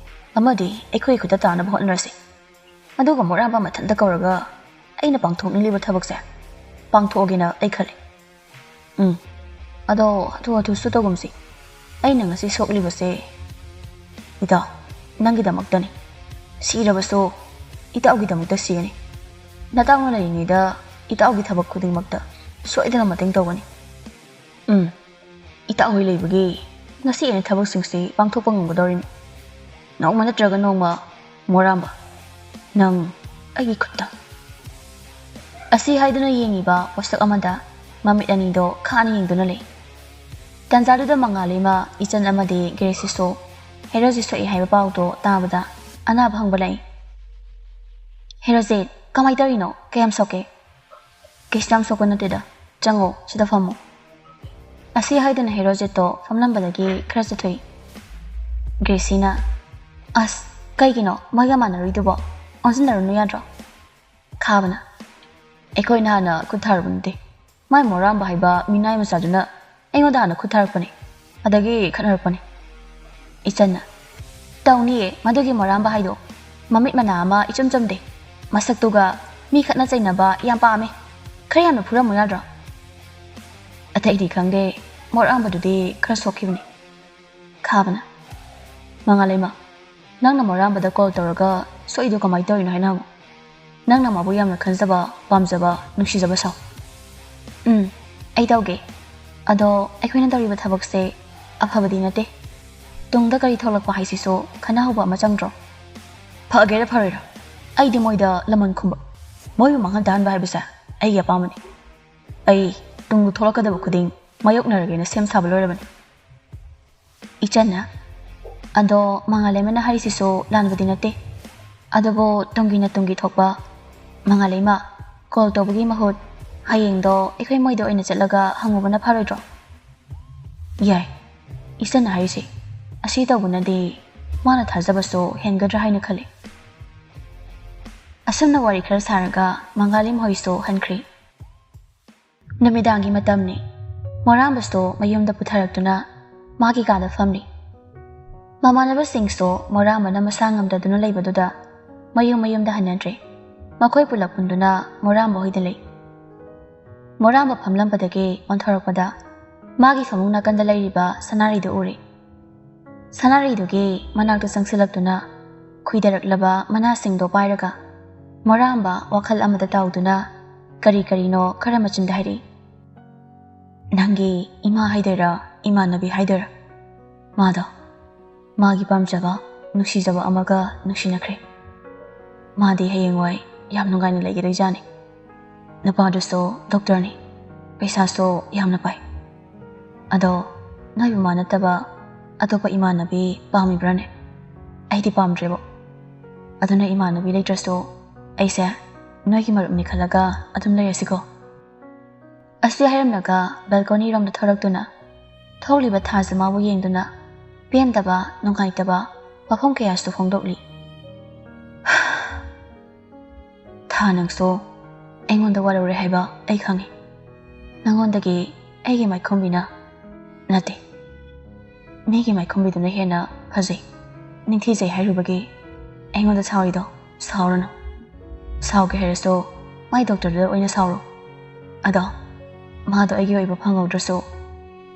ꯑꯃꯗꯤ ꯑꯩꯈꯣꯏ ꯈꯨꯠꯇ ꯇꯥꯅꯕ ꯍꯣꯠꯅꯔꯁꯤ꯫ ꯑꯗꯨꯒ ꯃꯣꯔꯥꯡꯕ ꯃꯊꯟꯇ ꯀꯧꯔꯒ ꯑꯩꯅ ꯄꯥꯡꯊꯣꯛꯅꯤꯡꯂꯤꯕ ꯊꯕꯛꯁꯦ ꯄꯥꯡꯊꯣꯛꯑꯒꯦꯅ ꯑꯩ ꯈꯜꯂꯤ꯫ ꯎꯝ, ꯑꯗꯣ ꯍꯥꯊꯨ ꯍꯥꯊꯨꯁꯨ ꯇꯧꯒꯨꯝꯁꯤ꯫ ꯑꯩꯅ ꯉꯁꯤ ꯁꯣꯛꯂꯤꯕꯁꯦ, ꯏꯇꯥꯎ, ꯅꯪꯒꯤꯗꯃꯛꯇꯅꯤ꯫ ꯁꯤꯔꯕꯁꯨ ꯏꯇꯥꯎꯒꯤꯗꯃꯛꯇ ꯁꯤꯒꯅꯤ꯫ ꯅꯇꯥꯎꯅ ꯂꯩꯔꯤꯉꯩꯗ ꯏꯇꯥꯎꯒꯤ ꯊꯕꯛ ꯈꯨꯗꯤꯡꯃꯛꯇ ꯁꯣꯏꯗꯅ ꯃꯇꯦꯡ ꯇꯧꯒꯅꯤ꯫ ꯎꯝ, ꯏꯇꯥꯎ ꯍꯣꯏ ꯂꯩꯕꯒꯤ ꯉꯁꯤ ꯑꯩꯅ ꯊꯕꯛꯁꯤꯡꯁꯤ ꯄꯥꯡꯊꯣꯛꯄ ꯉꯝꯒꯗꯧꯔꯤꯅꯤ꯫ ꯅꯣꯡꯃ ꯅꯠꯇ꯭ꯔꯒ ꯅꯣꯡꯃ, ꯃꯣꯔꯥꯝꯕ, ꯅꯪ ꯑꯩꯒꯤ ꯈꯨꯠꯇ꯫" ꯑꯁꯤ ꯍꯥꯏꯗꯨꯅ ꯌꯦꯡꯉꯤꯕ ꯄꯣꯠꯁꯛ ꯑꯃꯗ ꯃꯃꯤꯠ ꯑꯅꯤꯗꯣ ꯈꯥꯅ ꯌꯦꯡꯗꯨꯅ ꯂꯩ꯫ ꯇꯥꯟꯖꯥꯗꯨꯗ ꯃꯉꯥꯜ ꯑꯃ ꯏꯆꯟ ꯑꯃꯗꯤ ꯒ꯭ꯔꯦꯁꯤꯁꯨ ꯍꯦꯔꯣꯖꯤꯠ ꯁꯣꯛꯏ ꯍꯥꯏꯕ ꯄꯥꯎꯗꯣ ꯇꯥꯕꯗ ꯑꯅꯥꯕ ꯍꯪꯕ ꯂꯥꯛꯏ꯫ "ꯍꯦꯔꯣꯖꯤꯠ, ꯀꯃꯥꯏ ꯇꯧꯔꯤꯅꯣ? ꯀꯌꯥꯝ ꯁꯣꯛꯀꯦ?" "ꯀꯩꯁꯨ ꯌꯥꯝ ꯁꯣꯛꯄ ꯅꯠꯇꯦꯗ꯫ ꯆꯪꯉꯣ, ꯁꯤꯗ ꯐꯝꯃꯣ꯫" ꯑꯁꯤ ꯍꯥꯏꯗꯨꯅ ꯍꯦꯔꯣꯖꯤꯠꯇꯣ ꯐꯝꯂꯝꯕꯗꯒꯤ ꯈꯔ ꯆꯠꯊꯣꯛꯏ꯫ ꯒ꯭ꯔꯦꯁꯤꯅ, "ꯑꯁ, ꯀꯩꯒꯤꯅꯣ ꯃꯣꯏꯒ ꯃꯥꯟꯅꯔꯨꯏꯗꯨꯕꯣ? ꯑꯣꯟꯁꯤꯟꯅꯔꯨꯅꯨ ꯌꯥꯗ꯭ꯔꯣ?" ꯈꯥꯕꯅ, "ꯑꯩꯈꯣꯏꯅ ꯍꯥꯟꯅ ꯈꯨꯠ ꯊꯥꯔꯨꯕ ꯅꯠꯇꯦ꯫ ꯃꯥꯏ ꯃꯣꯔꯥꯝꯕ ꯍꯥꯏꯕ ꯃꯤꯅꯥꯏ ꯃꯆꯥꯗꯨꯅ ꯑꯩꯉꯣꯟꯗ ꯍꯥꯟꯅ ꯈꯨꯠ ꯊꯥꯔꯛꯄꯅꯦ꯫ ꯑꯗꯒꯤ ꯈꯠꯅꯔꯛꯄꯅꯦ꯫" ꯏꯆꯟꯅ, "ꯇꯧꯅꯤꯌꯦ, ꯃꯗꯨꯒꯤ ꯃꯣꯔꯥꯝꯕ ꯍꯥꯏꯗꯣ꯫ ꯃꯃꯤꯠ ꯃꯅꯥ ꯑꯃ ꯏꯆꯨꯝ ꯆꯨꯝꯗꯦ꯫ ꯃꯁꯛꯇꯨꯒ ꯃꯤ ꯈꯠꯅ ꯆꯩꯅꯕ ꯌꯥꯝ ꯄꯥꯝꯃꯦ꯫ ꯈꯔ ꯌꯥꯝꯅ ꯐꯨꯔꯝꯃꯨ ꯌꯥꯗ꯭ꯔꯣ?" "ꯑꯇꯩꯗꯤ ꯈꯪꯗꯦ, ꯃꯣꯔꯥꯝꯕꯗꯨꯗꯤ ꯈꯔ ꯁꯣꯛꯈꯤꯕꯅꯤ꯫" ꯈꯥꯕꯅ, "ꯃꯉꯥꯂꯩꯃ, ꯅꯪꯅ ꯃꯣꯔꯥꯝꯕꯗ ꯀꯣꯜ ꯇꯧꯔꯒ ꯁꯣꯛꯏꯗꯣ ꯀꯃꯥꯏꯅ ꯇꯧꯔꯤꯅꯣ ꯍꯥꯏꯅ ꯍꯪꯉꯨ꯫ ꯅꯪꯅ ꯃꯥꯕꯨ ꯌꯥꯝꯅ ꯈꯟꯖꯕ, ꯄꯥꯝꯖꯕ, ꯅꯨꯡꯁꯤꯖꯕ ꯁꯥꯎ꯫" "ꯎꯝ, ꯑꯩ ꯇꯧꯒꯦ꯫ ꯑꯗꯣ ꯑꯩꯈꯣꯏꯅ ꯇꯧꯔꯤꯕ ꯊꯕꯛꯁꯦ ꯑꯐꯕꯗꯤ ꯅꯠꯇꯦ꯫ ꯇꯨꯡꯗ ꯀꯔꯤ ꯊꯣꯛꯂꯛꯄ ꯍꯥꯏꯁꯤꯁꯨ ꯈꯟꯅꯍꯧꯕ ꯑꯃ ꯆꯪꯗ꯭ꯔꯣ?" "ꯐꯒꯦꯔꯥ ꯐꯔꯣꯏꯔꯥ, ꯑꯩꯗꯤ ꯃꯣꯏꯗ ꯂꯃꯟ ꯈꯨꯝꯕ, ꯃꯣꯏꯕꯨ ꯃꯥꯡꯍꯟ ꯇꯥꯍꯟꯕ ꯍꯥꯏꯕꯁꯦ ꯑꯩꯒꯤ ꯑꯄꯥꯝꯕꯅꯤ꯫ ꯑꯩ ꯇꯨꯡꯗ ꯊꯣꯛꯂꯛꯀꯗꯕ ꯈꯨꯗꯤꯡ ꯃꯥꯌꯣꯛꯅꯔꯒꯦꯅ ꯁꯦꯝ ꯁꯥꯕ ꯂꯣꯏꯔꯕꯅꯤ꯫" ꯏꯆꯟꯅ, "ꯑꯗꯣ ꯃꯉꯥꯂꯩꯃꯅ ꯍꯥꯏꯔꯤꯁꯤꯁꯨ ꯂꯥꯟꯕꯗꯤ ꯅꯠꯇꯦ꯫ ꯑꯗꯨꯕꯨ ꯇꯨꯡꯒꯤꯅ ꯇꯨꯡꯒꯤ ꯊꯣꯛꯄ꯫ ꯃꯉꯥꯜꯂꯩꯃ, ꯀꯣꯜ ꯇꯧꯕꯒꯤ ꯃꯍꯨꯠ ꯍꯌꯦꯡꯗꯣ ꯑꯩꯈꯣꯏ ꯃꯣꯏꯗ ꯑꯣꯏꯅ ꯆꯠꯂꯒ ꯍꯪꯉꯨꯕꯅ ꯐꯔꯣꯏꯗ꯭ꯔꯣ? ꯌꯥꯏ꯫ ꯏꯆꯟꯅ ꯍꯥꯏꯔꯤꯁꯦ ꯑꯁꯤ ꯇꯧꯕꯅꯗꯤ ꯃꯥꯅ ꯊꯥꯖꯕꯁꯨ ꯍꯦꯟꯒꯗ꯭ꯔꯥ ꯍꯥꯏꯅ ꯈꯜꯂꯤ꯫ ꯑꯁꯨꯝꯅ ꯋꯥꯔꯤ ꯈꯔ ꯁꯥꯔꯒ ꯃꯉꯥꯜꯂꯩꯃ ꯍꯣꯏꯁꯨ ꯍꯟꯈ꯭ꯔꯦ꯫ ꯅꯨꯃꯤꯗꯥꯡꯒꯤ ꯃꯇꯝꯅꯤ꯫ ꯃꯣꯔꯥꯝꯕꯁꯨ ꯃꯌꯨꯝꯗ ꯄꯨꯊꯔꯛꯇꯨꯅ ꯃꯥꯒꯤ ꯀꯥꯗ ꯐꯝꯂꯤ꯫ ꯃꯃꯥꯟꯅꯕꯁꯤꯡꯁꯨ ꯃꯣꯔꯥꯝꯕꯅ ꯃꯁꯥ ꯉꯝꯗꯗꯨꯅ ꯂꯩꯕꯗꯨꯗ ꯃꯌꯨꯝ ꯃꯌꯨꯝꯗ ꯍꯟꯅꯗ꯭ꯔꯦ꯫ ꯃꯈꯣꯏ ꯄꯨꯂꯞ ꯄꯨꯟꯗꯨꯅ ꯃꯣꯔꯥꯝꯕ ꯍꯣꯏꯗ ꯂꯩ꯫ ꯃꯣꯔꯥꯝꯕ ꯐꯝꯂꯝꯕꯗꯒꯤ ꯑꯣꯟꯊꯣꯔꯛꯄꯗ ꯃꯥꯒꯤ ꯐꯃꯨꯡ ꯅꯥꯀꯟꯗ ꯂꯩꯔꯤꯕ ꯁꯅꯥꯔꯩꯗꯨ ꯎꯔꯦ꯫ ꯁꯅꯥꯔꯩꯗꯨꯒꯤ ꯃꯅꯥꯛꯇ ꯆꯪꯁꯤꯜꯂꯛꯇꯨꯅ ꯈꯨꯏꯗꯔꯛꯂꯕ ꯃꯅꯥꯁꯤꯡꯗꯣ ꯄꯥꯏꯔꯒ ꯃꯣꯔꯥꯝꯕ ꯋꯥꯈꯜ ꯑꯃꯗ ꯇꯥꯎꯗꯨꯅ ꯀꯔꯤ ꯀꯔꯤꯅꯣ ꯈꯔ ꯃꯆꯤꯟꯗ ꯍꯥꯏꯔꯛꯏ꯫ "ꯅꯪꯒꯤ ꯏꯃꯥ ꯍꯥꯏꯗꯣꯏꯔꯥ, ꯏꯃꯥꯟꯅꯕꯤ ꯍꯥꯏꯗꯣꯏꯔꯥ? ꯃꯥꯗꯣ ꯃꯥꯒꯤ ꯄꯥꯝꯖꯕ, ꯅꯨꯡꯁꯤꯖꯕ ꯑꯃꯒ ꯅꯨꯡꯁꯤꯅꯈ꯭ꯔꯦ꯫ ꯃꯥꯗꯤ ꯍꯌꯦꯡꯋꯥꯏ ꯌꯥꯝ ꯅꯨꯡꯉꯥꯏꯅ ꯂꯩꯒꯗꯣꯏꯖꯥꯠꯅꯤ꯫ ꯅꯨꯄꯥꯗꯨꯁꯨ ꯗꯣꯛꯇꯔꯅꯤ, ꯄꯩꯁꯥꯁꯨ ꯌꯥꯝꯅ ꯄꯥꯏ꯫ ꯑꯗꯣ ꯅꯣꯏ ꯃꯃꯥ ꯅꯠꯇꯕ ꯑꯇꯣꯞꯄ ꯏꯃꯥꯟꯅꯕꯤ ꯄꯥꯝꯃꯤꯕ꯭ꯔꯥꯅꯦ? ꯑꯩꯗꯤ ꯄꯥꯝꯗ꯭ꯔꯦꯕꯣ꯫ ꯑꯗꯨꯅ ꯏꯃꯥꯟꯅꯕꯤ ꯂꯩꯇ꯭ꯔꯁꯨ ꯑꯩꯁꯦ ꯅꯣꯏꯒꯤ ꯃꯔꯨꯞꯅꯤ ꯈꯜꯂꯒ ꯑꯗꯨꯝ ꯂꯩꯔꯁꯤꯀꯣ?" ꯑꯁꯤ ꯍꯥꯏꯔꯝꯂꯒ ꯕꯦꯜꯀꯣꯅꯤꯔꯣꯝꯗ ꯊꯣꯔꯛꯇꯨꯅ ꯊꯣꯛꯂꯤꯕ ꯊꯥꯁꯤ ꯃꯥꯕꯨ ꯌꯦꯡꯗꯨꯅ ꯄꯦꯟꯗꯕ, ꯅꯨꯡꯉꯥꯏꯇꯕ ꯋꯥꯐꯝ ꯀꯌꯥꯁꯨ ꯐꯣꯡꯗꯣꯛꯂꯤ꯫ "ꯊꯥ, ꯅꯪꯁꯨ ꯑꯩꯉꯣꯟꯗ ꯋꯥꯔꯧꯔꯦ ꯍꯥꯏꯕ ꯑꯩ ꯈꯪꯉꯤ꯫ ꯅꯪꯉꯣꯟꯗꯒꯤ ꯑꯩꯒꯤ ꯃꯥꯏꯈꯨꯝꯕꯤꯅ, ꯅꯠꯇꯦ, ꯃꯤꯒꯤ ꯃꯥꯏꯈꯨꯝꯕꯤꯗꯨꯅ ꯍꯦꯟꯅ ꯐꯖꯩ, ꯅꯤꯡꯊꯤꯖꯩ ꯍꯥꯏꯔꯨꯕꯒꯤ ꯑꯩꯉꯣꯟꯗ ꯁꯥꯎꯔꯤꯗꯣ꯫ ꯁꯥꯎꯔꯅꯨ꯫ ꯁꯥꯎꯒꯦ ꯍꯥꯏꯔꯁꯨ ꯃꯥꯏ ꯗꯣꯛꯇꯔꯗꯨꯗ ꯑꯣꯏꯅ ꯁꯥꯎꯔꯣ꯫ ꯑꯗꯣ ꯃꯥꯗꯣ ꯑꯩꯒꯤ ꯑꯣꯏꯕ ꯐꯪꯍꯧꯗ꯭ꯔꯁꯨ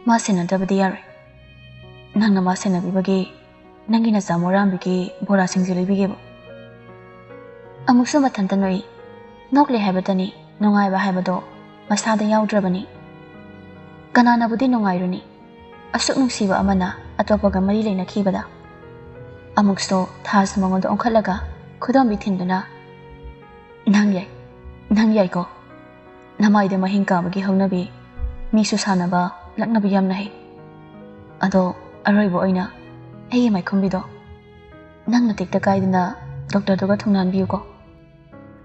ꯃꯥ ꯁꯦꯟꯅꯗꯕꯗꯤ ꯌꯥꯔꯣꯏ꯫ ꯅꯪꯅ ꯃꯥ ꯁꯦꯟꯅꯕꯤꯕꯒꯤ ꯅꯪꯒꯤ ꯅꯆꯥ ꯃꯣꯔꯥꯝꯕꯤꯒꯤ ꯕꯣꯔꯥꯁꯤꯡꯁꯦ ꯂꯩꯕꯤꯒꯦꯕ?" ꯑꯃꯨꯛꯁꯨ ꯃꯊꯟꯇ ꯅꯣꯛꯏ꯫ ꯅꯣꯛꯂꯦ ꯍꯥꯏꯕꯇꯅꯤ, ꯅꯨꯡꯉꯥꯏꯕ ꯍꯥꯏꯕꯗꯣ ꯃꯁꯥꯗ ꯌꯥꯎꯗ꯭ꯔꯕꯅꯤ꯫ ꯀꯅꯥꯅꯕꯨꯗꯤ ꯅꯨꯡꯉꯥꯏꯔꯨꯅꯤ? ꯑꯁꯨꯛ ꯅꯨꯡꯁꯤꯕ ꯑꯃꯅ ꯑꯇꯣꯞꯄꯒ ꯃꯔꯤ ꯂꯩꯅꯈꯤꯕꯗ꯫ ꯑꯃꯨꯛꯁꯨ ꯊꯥꯁꯨ ꯃꯉꯣꯟꯗ ꯑꯣꯟꯈꯠꯂꯒ ꯈꯨꯗꯣꯝꯕꯤ ꯊꯤꯟꯗꯨꯅ, "ꯅꯪ ꯌꯥꯏ, ꯅꯪ ꯌꯥꯏꯀꯣ꯫ ꯅꯃꯥꯏꯗ ꯃꯍꯤꯡ ꯀꯥꯕꯒꯤ ꯍꯧꯅꯕꯤ, ꯃꯤꯁꯨ ꯁꯥꯟꯅꯕ, ꯂꯛꯅꯕ ꯌꯥꯝꯅ ꯍꯩ꯫ ꯑꯗꯣ ꯑꯔꯣꯏꯕ ꯑꯣꯏꯅ ꯑꯩꯒꯤ ꯃꯥꯏꯈꯨꯝꯕꯤꯗꯣ ꯅꯪꯅ ꯇꯦꯛꯇ ꯀꯥꯏꯗꯅ ꯗꯣꯛꯇꯔꯗꯨꯒ ꯊꯨꯡꯅꯍꯟꯕꯤꯌꯨꯀꯣ꯫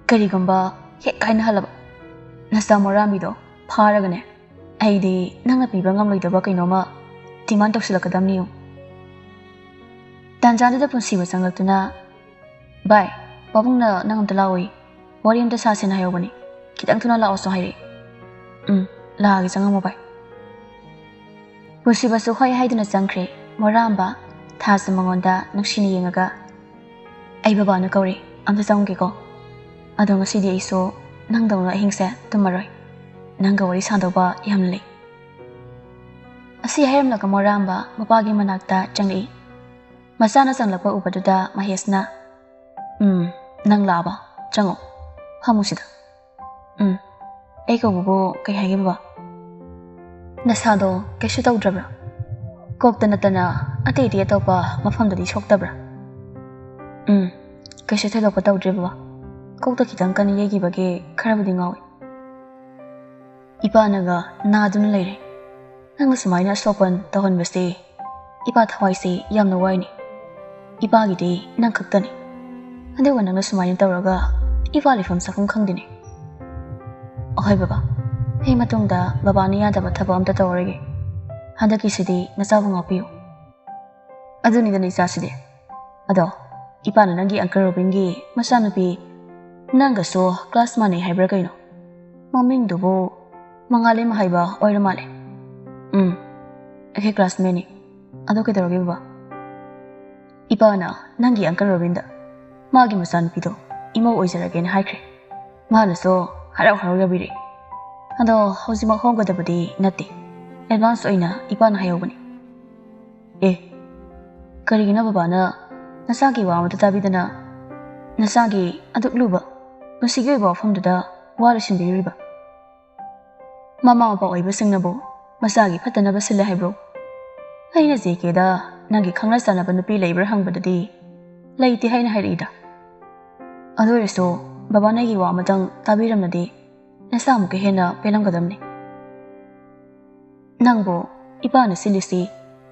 ꯀꯔꯤꯒꯨꯝꯕ ꯍꯦꯛ ꯀꯥꯏꯅꯍꯜꯂꯕ ꯅꯆꯥ ꯃꯣꯔꯥꯝꯕꯤꯗꯣ ꯐꯥꯔꯒꯅꯦ, ꯑꯩꯗꯤ ꯅꯪꯅ ꯄꯤꯕ ꯉꯝꯂꯣꯏꯗꯕ ꯀꯩꯅꯣꯝꯃ ꯗꯤꯃꯥꯟ ꯇꯧꯁꯤꯜꯂꯛꯀꯗꯕꯅꯤꯌꯨ꯫ ꯇꯥꯟꯖꯥꯗꯨꯗ ꯄꯨꯟꯁꯤꯕ ꯆꯪꯂꯛꯇꯨꯅ, "ꯚꯥꯏ, ꯄꯥꯕꯨꯡꯅ ꯅꯪ ꯑꯝꯇ ꯂꯥꯛꯑꯣꯏ, ꯋꯥꯔꯤ ꯑꯝꯇ ꯁꯥꯁꯦꯅ ꯍꯥꯏꯍꯧꯕꯅꯤ, ꯈꯤꯇꯪ ꯊꯨꯅ ꯂꯥꯛꯑꯣꯁꯨ ꯍꯥꯏꯔꯛꯏ꯫" "ꯎꯝ, ꯂꯥꯛꯑꯒꯦ, ꯆꯪꯉꯝꯃꯣ ꯚꯥꯏ꯫" ꯄꯨꯟꯁꯤꯕꯁꯨ ꯍꯣꯏ ꯍꯥꯏꯗꯨꯅ ꯆꯪꯈ꯭ꯔꯦ꯫ ꯃꯣꯔꯥꯝꯕ ꯊꯥꯖ ꯃꯉꯣꯟꯗ ꯅꯨꯡꯁꯤꯅ ꯌꯦꯡꯉꯒ, "ꯑꯩ ꯕꯕꯥꯅ ꯀꯧꯔꯦ, ꯑꯝꯇ ꯆꯪꯉꯨꯒꯦꯀꯣ꯫ ꯑꯗꯣ ꯉꯁꯤꯗꯤ ꯑꯩꯁꯨ ꯅꯪꯗꯧꯅ ꯑꯍꯤꯡꯁꯦ ꯇꯨꯝꯃꯔꯣꯏ꯫ ꯅꯪꯒ ꯋꯥꯔꯤ ꯁꯥꯗꯧꯕ ꯌꯥꯝ ꯂꯩ꯫" ꯑꯁꯤ ꯍꯥꯏꯔꯝꯂꯒ ꯃꯣꯔꯥꯝꯕ ꯃꯄꯥꯒꯤ ꯃꯅꯥꯛꯇ ꯆꯪꯂꯛꯏ꯫ ꯃꯆꯥꯅ ꯆꯪꯂꯛꯄ ꯎꯕꯗꯨꯗ ꯃꯍꯦꯁꯅ, "ꯎꯝ, ꯅꯪ ꯂꯥꯛꯑꯕ? ꯆꯪꯉꯣ, ꯐꯝꯃꯨ ꯁꯤꯗ꯫" "ꯎꯝ, ꯑꯩ ꯀꯧꯕꯕꯨ ꯀꯩ ꯍꯥꯏꯒꯦ ꯕꯕꯥ?" "ꯅꯁꯥꯗꯣ ꯀꯩꯁꯨ ꯇꯧꯗ꯭ꯔꯕ꯭ꯔꯥ? ꯀꯣꯛꯇ ꯅꯠꯇꯅ ꯑꯇꯩ ꯑꯇꯩ ꯑꯇꯣꯞꯄ ꯃꯐꯝꯗꯗꯤ ꯁꯣꯛꯇꯕ꯭ꯔꯥ?" "ꯎꯝ, ꯀꯩꯁꯨ ꯊꯣꯏꯗꯣꯛꯄ ꯇꯧꯗ꯭ꯔꯦ ꯕꯕꯥ꯫ ꯀꯣꯛꯇ ꯈꯤꯇꯪ ꯀꯟꯅ ꯌꯩꯈꯤꯕꯒꯤ ꯈꯔꯕꯨꯗꯤ ꯉꯥꯎꯏ꯫" "ꯏꯄꯥꯅꯒ ꯅꯥꯗꯨꯅ ꯂꯩꯔꯦ꯫ ꯅꯪꯅ ꯁꯨꯃꯥꯏꯅ ꯑꯁꯣꯛꯄꯟ ꯇꯧꯍꯟꯕꯁꯦ ꯏꯄꯥ ꯊꯋꯥꯏꯁꯦ ꯌꯥꯝꯅ ꯋꯥꯏꯅꯦ꯫ ꯏꯄꯥꯒꯤꯗꯤ ꯅꯪ ꯈꯛꯇꯅꯤ꯫ ꯑꯗꯨꯒ ꯅꯪꯅ ꯁꯨꯃꯥꯏꯅ ꯇꯧꯔꯒ ꯏꯄꯥ ꯂꯩꯐꯝ ꯆꯥꯐꯝ ꯈꯪꯗꯦꯅꯦ꯫" "ꯑꯍꯣꯏ ꯕꯕꯥ, ꯑꯩ ꯃꯇꯨꯡꯗ ꯕꯕꯥꯅ ꯌꯥꯗꯕ ꯊꯕꯛ ꯑꯝꯇ ꯇꯧꯔꯔꯣꯏꯒꯦ꯫ ꯍꯟꯗꯛꯀꯤꯁꯤꯗꯤ ꯅꯆꯥꯕꯨ ꯉꯥꯛꯄꯤꯌꯨ꯫" "ꯑꯗꯨꯅꯤꯗꯅ ꯏꯆꯥꯁꯤꯗꯤ꯫ ꯑꯗꯣ ꯏꯄꯥꯅ ꯅꯪꯒꯤ ꯑꯪꯀꯜ ꯔꯣꯕꯤꯟꯒꯤ ꯃꯆꯥꯅꯨꯄꯤ ꯅꯪꯒꯁꯨ ꯀ꯭ꯂꯥꯁ ꯃꯥꯟꯅꯩ ꯍꯥꯏꯕ꯭ꯔꯥ ꯀꯩꯅꯣ? ꯃꯃꯤꯡꯗꯨꯕꯨ ꯃꯉꯥꯂꯦꯝ ꯍꯥꯏꯕ ꯑꯣꯏꯔ ꯃꯥꯜꯂꯦ꯫" "ꯎꯝ, ꯑꯩꯈꯣꯏ ꯀ꯭ꯂꯥꯁꯃꯦꯠꯅꯤ꯫ ꯑꯗꯣ ꯀꯩꯗꯧꯔꯒꯦ ꯕꯕꯥ?" "ꯏꯄꯥꯅ ꯅꯪꯒꯤ ꯑꯪꯀꯜ ꯔꯣꯕꯤꯟꯗ ꯃꯥꯒꯤ ꯃꯆꯥꯅꯨꯄꯤꯗꯣ ꯏꯃꯧ ꯑꯣꯏꯖꯔꯒꯦꯅ ꯍꯥꯏꯈ꯭ꯔꯦ꯫ ꯃꯥꯅꯁꯨ ꯍꯔꯥꯎ ꯍꯔꯥꯎ ꯌꯥꯕꯤꯔꯛꯏ꯫ ꯑꯗꯣ ꯍꯧꯖꯤꯛꯃꯛ ꯍꯣꯡꯒꯗꯕꯗꯤ ꯅꯠꯇꯦ꯫ ꯑꯦꯗꯚꯥꯟꯁ ꯑꯣꯏꯅ ꯏꯄꯥꯅ ꯍꯥꯏꯍꯧꯕꯅꯤ꯫" "ꯑꯦ, ꯀꯔꯤꯒꯤꯅꯣ ꯕꯕꯥꯅ ꯅꯆꯥꯒꯤ ꯋꯥ ꯑꯃꯠꯇ ꯇꯥꯕꯤꯗꯅ ꯅꯆꯥꯒꯤ ꯑꯗꯨꯛ ꯂꯨꯕ ꯄꯨꯟꯁꯤꯒꯤ ꯑꯣꯏꯕ ꯋꯥꯐꯝꯗꯨꯗ ꯋꯥ ꯂꯣꯏꯁꯤꯟꯕꯤꯔꯤꯕ? ꯃꯃꯥ ꯃꯄꯥ ꯑꯣꯏꯕꯁꯤꯡꯅꯕꯨ ꯃꯆꯥꯒꯤ ꯐꯠꯇꯅꯕ ꯁꯤꯜꯂꯦ ꯍꯥꯏꯕ꯭ꯔꯣ? ꯑꯩꯅ ꯖꯦ ꯀꯦꯗ ꯅꯪꯒꯤ ꯈꯪꯅ ꯆꯥꯟꯅꯕ ꯅꯨꯄꯤ ꯂꯩꯕ꯭ꯔꯥ ꯍꯪꯕꯗꯗꯤ ꯂꯩꯇꯦ ꯍꯥꯏꯅ ꯍꯥꯏꯔꯛꯏꯗ꯫ ꯑꯗꯨ ꯑꯣꯏꯔꯁꯨ ꯕꯕꯥꯅ ꯑꯩꯒꯤ ꯋꯥ ꯑꯃꯇꯪ ꯇꯥꯕꯤꯔꯝꯂꯗꯤ ꯅꯆꯥ ꯑꯃꯨꯛꯀ ꯍꯦꯟꯅ ꯄꯦꯜꯂꯝꯒꯗꯕꯅꯤ꯫ ꯅꯪꯕꯨ ꯏꯄꯥꯅ ꯁꯤꯜꯂꯤꯁꯤ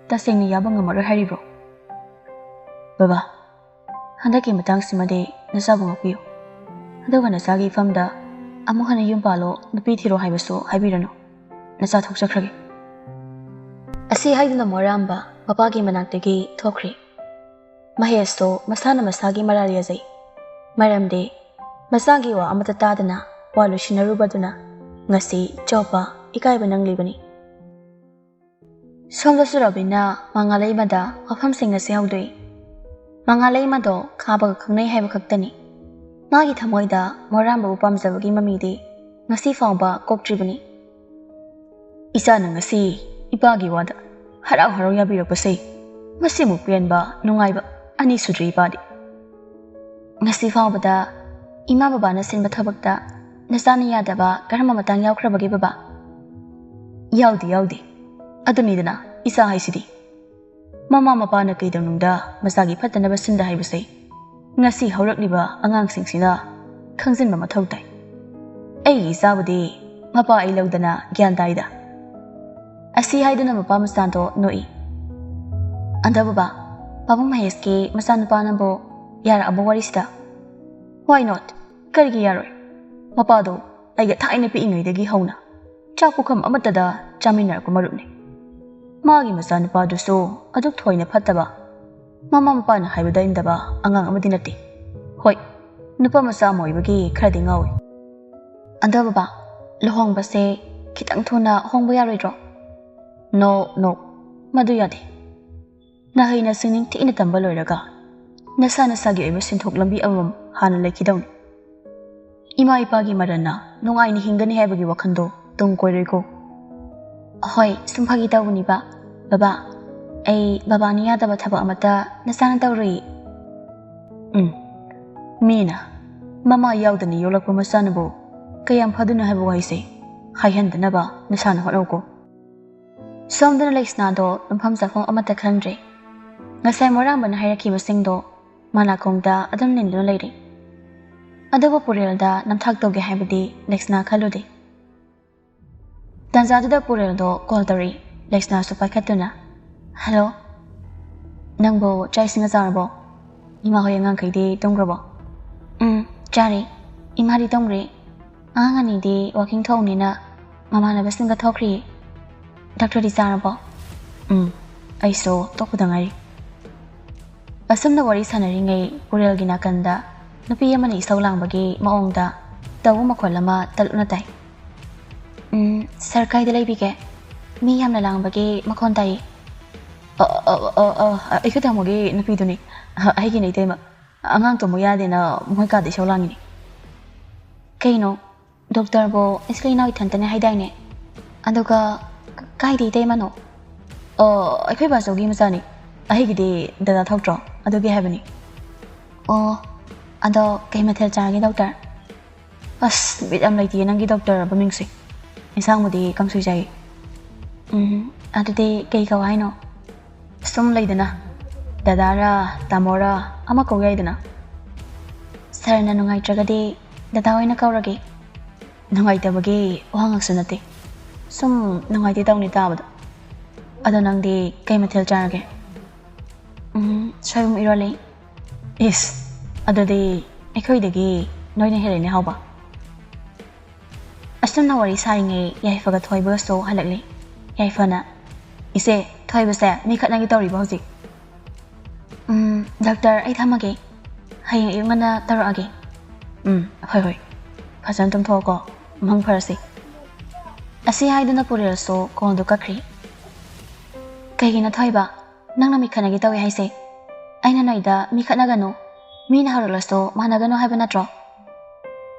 ꯇꯁꯦꯡꯅ ꯌꯥꯕ ꯉꯝꯃꯔꯣꯏ ꯍꯥꯏꯔꯤꯕ꯭ꯔꯣ?" "ꯕꯕꯥ, ꯍꯟꯗꯛꯀꯤ ꯃꯇꯥꯡꯁꯤꯃꯗꯤ ꯅꯆꯥꯕꯨ ꯉꯥꯛꯄꯤꯌꯨ꯫ ꯑꯗꯨꯒ ꯅꯆꯥꯒꯤ ꯏꯐꯝꯗ ꯑꯃꯨꯛ ꯍꯟꯅ ꯌꯨꯝ ꯄꯥꯜꯂꯣ, ꯅꯨꯄꯤ ꯊꯤꯔꯣ ꯍꯥꯏꯕꯁꯨ ꯍꯥꯏꯕꯤꯔꯅꯨ꯫ ꯅꯆꯥ ꯊꯣꯛꯆꯈ꯭ꯔꯒꯦ꯫ ꯑꯁꯤ ꯍꯥꯏꯗꯨꯅ ꯃꯣꯔꯥꯝꯕ ꯃꯄꯥꯒꯤ ꯃꯅꯥꯛꯇꯒꯤ ꯊꯣꯛꯈ꯭ꯔꯦ꯫ ꯃꯍꯦꯁꯇꯣ ꯃꯁꯥꯅ ꯃꯁꯥꯒꯤ ꯃꯔꯥꯜ ꯌꯥꯖꯩ꯫ ꯃꯔꯝꯗꯤ ꯃꯆꯥꯒꯤ ꯋꯥ ꯑꯃꯠꯇ ꯇꯥꯗꯅ ꯋꯥ ꯂꯣꯏꯁꯤꯟꯅꯔꯨꯕꯗꯨꯅ ꯉꯁꯤ ꯆꯣꯞꯄ ꯏꯀꯥꯏꯕ ꯅꯪꯂꯤꯕꯅꯤ꯫ ꯁꯣꯝꯗꯁꯨ ꯔꯣꯕꯤꯟꯅ ꯃꯉꯥꯂꯩꯃꯗ ꯋꯥꯐꯝꯁꯤꯡ ꯑꯁꯤ ꯍꯧꯗꯣꯛꯏ꯫ ꯃꯉꯥꯂꯩꯃꯗꯣ ꯈꯥꯕꯒ ꯈꯪꯅꯩ ꯍꯥꯏꯕ ꯈꯛꯇꯅꯤ꯫ ꯃꯥꯒꯤ ꯊꯃꯣꯏꯗ ꯃꯣꯔꯥꯝꯕꯕꯨ ꯄꯥꯝꯖꯕꯒꯤ ꯃꯃꯤꯗꯤ ꯉꯁꯤ ꯐꯥꯎꯕ ꯀꯣꯛꯇ꯭ꯔꯤꯕꯅꯤ꯫ ꯏꯆꯥꯅ ꯉꯁꯤ ꯏꯄꯥꯒꯤ ꯋꯥꯗ ꯍꯔꯥꯎ ꯍꯔꯥꯎ ꯌꯥꯕꯤꯔꯛꯄꯁꯦ ꯃꯁꯤꯃꯨꯛ ꯄꯦꯟꯕ, ꯅꯨꯡꯉꯥꯏꯕ ꯑꯅꯤ ꯁꯨꯗ꯭ꯔꯤ ꯏꯄꯥꯗꯤ꯫ ꯉꯁꯤ ꯐꯥꯎꯕꯗ ꯏꯃꯥ ꯕꯕꯥꯅ ꯁꯤꯟꯕ ꯊꯕꯛꯇ ꯅꯆꯥꯅ ꯌꯥꯗꯕ ꯀꯔꯝꯕ ꯃꯇꯥꯡ ꯌꯥꯎꯈ꯭ꯔꯕꯒꯦ ꯕꯕꯥ? ꯌꯥꯎꯗꯦ, ꯌꯥꯎꯗꯦ꯫ ꯑꯗꯨꯅꯤꯗꯅ ꯏꯆꯥ ꯍꯥꯏꯁꯤꯗꯤ꯫ ꯃꯃꯥ ꯃꯄꯥꯅ ꯀꯩꯗꯧꯅꯨꯡꯗ ꯃꯆꯥꯒꯤ ꯐꯠꯇꯅꯕ ꯁꯤꯟꯗ ꯍꯥꯏꯕꯁꯦ ꯉꯁꯤ ꯍꯧꯔꯛꯂꯤꯕ ꯑꯉꯥꯡꯁꯤꯡꯁꯤꯅ ꯈꯪꯖꯤꯟꯕ ꯃꯊꯧ ꯇꯥꯏ꯫ ꯑꯩꯒꯤ ꯏꯆꯥꯕꯨꯗꯤ ꯃꯄꯥ ꯑꯩ ꯂꯧꯗꯅ ꯒ꯭ꯌꯥꯟ ꯇꯥꯏꯗ꯫ ꯑꯁꯤ ꯍꯥꯏꯗꯨꯅ ꯃꯄꯥ ꯃꯆꯥꯗꯣ ꯅꯣꯛꯏ꯫ ꯑꯟꯗ ꯕꯕꯥ, ꯄꯥꯕꯨꯡ ꯃꯍꯦꯁꯀꯤ ꯃꯆꯥꯅꯨꯄꯥꯅꯕꯨ ꯌꯥꯔꯛꯑꯕ ꯋꯥꯔꯤꯁꯤꯗ? Why not? ꯀꯔꯤꯒꯤ ꯌꯥꯔꯣꯏ? ꯃꯄꯥꯗꯣ ꯑꯩꯒ ꯊꯥꯏꯅ ꯄꯤꯛꯏꯉꯩꯗꯒꯤ ꯍꯧꯅ ꯆꯥꯛ ꯄꯨꯈꯝ ꯑꯃꯠꯇꯗ ꯆꯥꯃꯤꯟꯅꯔꯛꯄ ꯃꯔꯨꯞꯅꯤ꯫ ꯃꯥꯒꯤ ꯃꯆꯥꯅꯨꯄꯥꯗꯨꯁꯨ ꯑꯗꯨꯛ ꯊꯣꯏꯅ ꯐꯠꯇꯕ, ꯃꯃꯥ ꯃꯄꯥꯅ ꯍꯥꯏꯕꯗ ꯏꯟꯗꯕ ꯑꯉꯥꯡ ꯑꯃꯗꯤ ꯅꯠꯇꯦ꯫ ꯍꯣꯏ, ꯅꯨꯄꯥ ꯃꯆꯥ ꯑꯃ ꯑꯣꯏꯕꯒꯤ ꯈꯔꯗꯤ ꯉꯥꯎꯏ꯫ ꯑꯗꯣ ꯕꯕꯥ, ꯂꯨꯍꯣꯡꯕꯁꯦ ꯈꯤꯇꯪ ꯊꯨꯅ ꯍꯣꯡꯕ ꯌꯥꯔꯣꯏꯗ꯭ꯔꯣ? No, no, ꯃꯗꯨ ꯌꯥꯗꯦ꯫ ꯅꯍꯩ ꯅꯁꯤꯡ ꯅꯤꯡꯊꯤꯅ ꯇꯝꯕ ꯂꯣꯏꯔꯒ ꯅꯁꯥ ꯅꯁꯥꯒꯤ ꯑꯣꯏꯕ ꯁꯦꯟꯊꯣꯛ ꯂꯝꯕꯤ ꯑꯃꯃꯝ ꯍꯥꯟꯅ ꯂꯩꯈꯤꯗꯧꯅꯤ꯫ ꯏꯃꯥ ꯏꯄꯥꯒꯤ ꯃꯔꯟꯅ ꯅꯨꯡꯉꯥꯏꯅ ꯍꯤꯡꯒꯅꯤ ꯍꯥꯏꯕꯒꯤ ꯋꯥꯈꯜꯗꯣ ꯇꯨꯡ ꯀꯣꯏꯔꯣꯏꯀꯣ꯫ ꯍꯣꯏ, ꯁꯨꯝ ꯐꯥꯒꯤ ꯇꯧꯕꯅꯤꯕ꯫ ꯕꯕꯥ, ꯑꯩ ꯕꯕꯥꯅ ꯌꯥꯗꯕ ꯊꯕꯛ ꯑꯃꯠꯇ ꯅꯆꯥꯅ ꯇꯧꯔꯨꯏ꯫ ꯎꯝ, ꯃꯤꯅ ꯃꯃꯥ ꯌꯥꯎꯗꯅ ꯌꯣꯛꯂꯛꯄ ꯃꯆꯥꯅꯕꯨ ꯀꯌꯥꯝ ꯐꯗꯨꯅ ꯍꯥꯏꯕ ꯋꯥꯍꯩꯁꯦ ꯍꯥꯏꯍꯟꯗꯅꯕ ꯅꯁꯥꯅ ꯍꯣꯠꯅꯧꯀꯣ꯫ ꯁꯣꯝꯗꯅ ꯂꯩꯁꯅꯥꯗꯣ ꯇꯨꯝꯐꯝ ꯆꯥꯐꯝ ꯑꯃꯠꯇ ꯈꯪꯗ꯭ꯔꯦ꯫ ꯉꯁꯥꯏ ꯃꯣꯔꯥꯝꯕꯅ ꯍꯥꯏꯔꯛꯈꯤꯕꯁꯤꯡꯗꯣ ꯃꯅꯥꯀꯣꯡꯗ ꯑꯗꯨꯝ ꯅꯤꯟꯗꯨꯅ ꯂꯩꯔꯦ꯫ ꯑꯗꯨꯕꯨ ꯄꯨꯔꯦꯜꯗ ꯅꯝꯊꯥꯛ ꯇꯧꯒꯦ ꯍꯥꯏꯕꯗꯤ ꯂꯩꯁꯅꯥ ꯈꯜꯂꯨꯗꯦ꯫ ꯇꯥꯟꯖꯥꯗꯨꯗ ꯄꯨꯔꯦꯜꯗꯣ ꯀꯣꯜ ꯇꯧꯔꯛꯏ꯫ ꯂꯩꯁꯅꯥꯁꯨ ꯄꯥꯏꯈꯠꯇꯨꯅ, "ꯍꯜꯂꯣ, ꯅꯪꯕꯨ ꯆꯥꯛ ꯏꯁꯤꯡꯒ ꯆꯥꯔꯕꯣ?" ꯏꯃꯥ ꯍꯣꯏ ꯑꯉꯥꯡꯈꯩꯗꯤ ꯇꯨꯝꯈ꯭ꯔꯕꯣ? ꯎꯝ, ꯆꯥꯔꯦ꯫ ꯏꯃꯥꯗꯤ ꯇꯨꯝꯈ꯭ꯔꯦ꯫ ꯑꯉꯥꯡ ꯑꯅꯤꯗꯤ ꯋꯥꯀꯤꯡ ꯊꯣꯛꯎꯅꯤꯅ ꯃꯃꯥꯟꯅꯕꯁꯤꯡꯒ ꯊꯣꯛꯈ꯭ꯔꯤ꯫ ꯗꯥꯛꯇꯔꯗꯤ ꯆꯥꯔꯕꯣ? ꯎꯝ, ꯑꯩꯁꯨ ꯇꯣꯛꯄꯗ ꯉꯥꯏꯔꯤ꯫ ꯑꯁꯨꯝꯅ ꯋꯥꯔꯤ ꯁꯥꯟꯅꯔꯤꯉꯩ ꯄꯨꯔꯦꯜꯒꯤ ꯅꯥꯀꯟꯗ ꯅꯨꯄꯤ ꯑꯃꯅ ꯏꯁꯧ ꯂꯥꯡꯕꯒꯤ ꯃꯑꯣꯡꯗ ꯇꯧꯕ ꯃꯈꯣꯜ ꯑꯃ ꯇꯞꯅ ꯇꯥꯏ꯫ "ꯎꯝ, ꯁꯥꯔ ꯀꯥꯏꯗ ꯂꯩꯕꯤꯒꯦ? ꯃꯤ ꯌꯥꯝꯅ ꯂꯥꯡꯕꯒꯤ ꯃꯈꯣꯟ ꯇꯥꯏꯌꯦ꯫" "ꯑ, ꯑ, ꯑ, ꯑ, ꯑ, ꯑꯩꯈꯣꯏ ꯇꯥꯃꯣꯒꯤ ꯅꯨꯄꯤꯗꯨꯅꯤ꯫ ꯑ, ꯑꯩꯒꯤꯅꯦ ꯏꯇꯩꯃ꯫ ꯑꯉꯥꯡ ꯇꯨꯝꯕ ꯌꯥꯗꯦꯅ ꯃꯣꯏ ꯀꯥꯗ ꯏꯁꯧ ꯂꯥꯡꯉꯤꯅꯤ꯫" "ꯀꯩꯅꯣ? ꯗꯣꯛꯇꯔꯕꯨ ꯏꯆꯤꯜ ꯏꯅꯥꯎ ꯏꯊꯟꯇꯅꯦ ꯍꯥꯏꯗꯥꯏꯅꯦ? ꯑꯗꯨꯒ ꯀ-, ꯀꯥꯏꯗ ꯏꯇꯩꯃꯅꯣ?" "ꯑꯣ, ꯑꯩꯈꯣꯏ ꯕꯥꯆꯧꯒꯤ ꯃꯆꯥꯅꯤ꯫ ꯑꯩꯒꯤꯗꯤ ꯗꯗꯥ ꯊꯣꯛꯇ꯭ꯔꯣ? ꯑꯗꯨꯒꯤ ꯍꯥꯏꯕꯅꯤ꯫" "ꯑꯣ, ꯑꯗꯣ ꯀꯩ ꯃꯊꯦꯜ ꯆꯥꯔꯒꯦ ꯗꯣꯛꯇꯔ?" "ꯑꯁ, ꯕꯤꯠ ꯌꯥꯝ ꯂꯩꯇꯦ ꯅꯪꯒꯤ ꯗꯣꯛꯇꯔ ꯃꯃꯤꯡꯁꯦ꯫ ꯏꯟꯁꯥꯡꯕꯨꯗꯤ ꯀꯥꯡꯁꯣꯏ ꯆꯥꯏꯌꯦ꯫" "ꯎꯝ, ꯑꯗꯨꯗꯤ ꯀꯩ ꯀꯧ ꯍꯥꯏꯅꯣ?" "ꯁꯨꯝ ꯂꯩꯗꯅ, ꯗꯗꯥꯔ ꯇꯥꯃꯣꯔ ꯑꯃ ꯀꯧ ꯌꯥꯏꯗꯅ꯫" "ꯁꯥꯔꯅ ꯅꯨꯡꯉꯥꯏꯇ꯭ꯔꯒꯗꯤ ꯗꯗꯥ ꯑꯣꯏꯅ ꯀꯧꯔꯒꯦ꯫" "ꯅꯨꯡꯉꯥꯏꯇꯕꯒꯤ ꯋꯥ ꯉꯥꯛꯁꯨ ꯅꯠꯇꯦ, ꯁꯨꯝ ꯅꯨꯡꯉꯥꯏꯇꯦ ꯇꯧꯅꯤ ꯇꯥꯕꯗ꯫ ꯑꯗꯣ ꯅꯪꯗꯤ ꯀꯩ ꯃꯊꯦꯜ ꯆꯥꯔꯒꯦ?" "ꯎꯝ, ꯁꯣꯏꯕꯨꯝ ꯏꯔꯣꯜꯂꯤ꯫" "ꯏꯁ, ꯑꯗꯨꯗꯤ ꯑꯩꯈꯣꯏꯗꯒꯤ ꯅꯣꯏꯅ ꯍꯦꯜꯂꯤꯅꯦ ꯍꯥꯎꯕ꯫" ꯑꯁꯨꯝꯅ ꯋꯥꯔꯤ ꯁꯥꯔꯤꯉꯩ ꯌꯥꯏꯐꯒ ꯊꯣꯏꯕꯒꯁꯨ ꯍꯜꯂꯛꯂꯤ꯫ ꯌꯥꯏꯐꯅ, "ꯏꯆꯦ, ꯊꯣꯏꯕꯁꯦ ꯃꯤ ꯈꯠꯅꯒꯦ ꯇꯧꯔꯤꯕ ꯍꯧꯖꯤꯛ꯫" "ꯎꯝ, ꯗꯥꯛꯇꯔ, ꯑꯩ ꯊꯝꯃꯒꯦ꯫ ꯍꯌꯦꯡ ꯑꯌꯨꯛ ꯉꯟꯅ ꯇꯧꯔꯛꯑꯒꯦ꯫" "ꯎꯝ, ꯍꯣꯏ, ꯍꯣꯏ꯫ ꯐꯖꯅ ꯇꯨꯝꯊꯣꯛꯑꯣꯀꯣ꯫ ꯃꯪ ꯐꯔꯁꯤ꯫" ꯑꯁꯤ ꯍꯥꯏꯗꯨꯅ ꯄꯨꯔꯦꯜꯁꯨ ꯀꯣꯜꯗꯨ ꯀꯛꯈ꯭ꯔꯤ꯫ "ꯀꯩꯒꯤꯅꯣ ꯊꯣꯏꯕ, ꯅꯪꯅ ꯃꯤ ꯈꯠꯅꯒꯦ ꯇꯧꯏ ꯍꯥꯏꯁꯦ? ꯑꯩꯅ ꯅꯣꯏꯗ ꯃꯤ ꯈꯠꯅꯒꯅꯨ, ꯃꯤꯅ ꯍꯧꯔꯛꯂꯁꯨ ꯃꯥꯟꯅꯒꯅꯨ ꯍꯥꯏꯕ ꯅꯠꯇ꯭ꯔꯣ?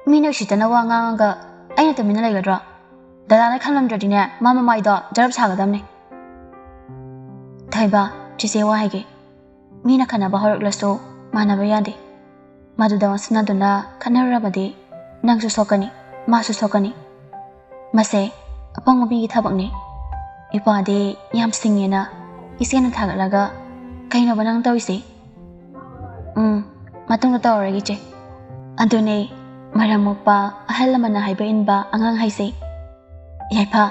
ꯃꯤꯅ ꯎꯁꯤꯠꯇꯅ ꯋꯥ ꯉꯥꯡꯉꯒ ꯑꯩꯅ ꯇꯨꯃꯤꯟꯅ ꯂꯩꯒꯗ꯭ꯔꯣ? ꯗꯗꯥꯅ ꯈꯪꯂꯝꯗ꯭ꯔꯗꯤꯅꯦ, ꯃꯥ ꯃꯃꯥꯏꯗꯣ ꯖꯔꯞ ꯁꯥꯒꯗꯕꯅꯦ꯫" "ꯊꯣꯏꯕ, ꯆꯦꯆꯦ ꯋꯥ ꯍꯥꯏꯒꯦ꯫ ꯃꯤꯅ ꯈꯠꯅꯕ ꯍꯧꯔꯛꯂꯁꯨ ꯃꯥꯟꯅꯕ ꯌꯥꯗꯦ꯫ ꯃꯗꯨꯗ ꯑꯣꯟꯁꯤꯟꯅꯗꯨꯅ ꯈꯠꯅꯔꯨꯔꯕꯗꯤ ꯅꯪꯁꯨ ꯁꯣꯛꯀꯅꯤ, ꯃꯥꯁꯨ ꯁꯣꯛꯀꯅꯤ꯫ ꯃꯁꯦ ꯑꯄꯪꯕ ꯃꯤꯒꯤ ꯊꯕꯛꯅꯤ꯫" ꯏꯄꯥꯗꯤ ꯌꯥꯝ ꯁꯤꯡꯉꯦꯅ ꯏꯆꯦꯅ ꯊꯥꯒꯠꯂꯒ, "ꯀꯩꯅꯣꯕ ꯅꯪ ꯇꯧꯔꯤꯁꯦ?" "ꯎꯝ, ꯃꯇꯨꯡꯗ ꯇꯧꯔꯔꯣꯏꯒꯦ ꯏꯆꯦ꯫" ꯑꯗꯨꯅꯦ ꯃꯔꯝ ꯃꯣꯛꯄ ꯑꯍꯜ ꯂꯃꯟꯅ ꯍꯥꯏꯕ ꯏꯟꯕ ꯑꯉꯥꯡ ꯍꯥꯏꯁꯦ꯫ "ꯌꯥꯏꯐ,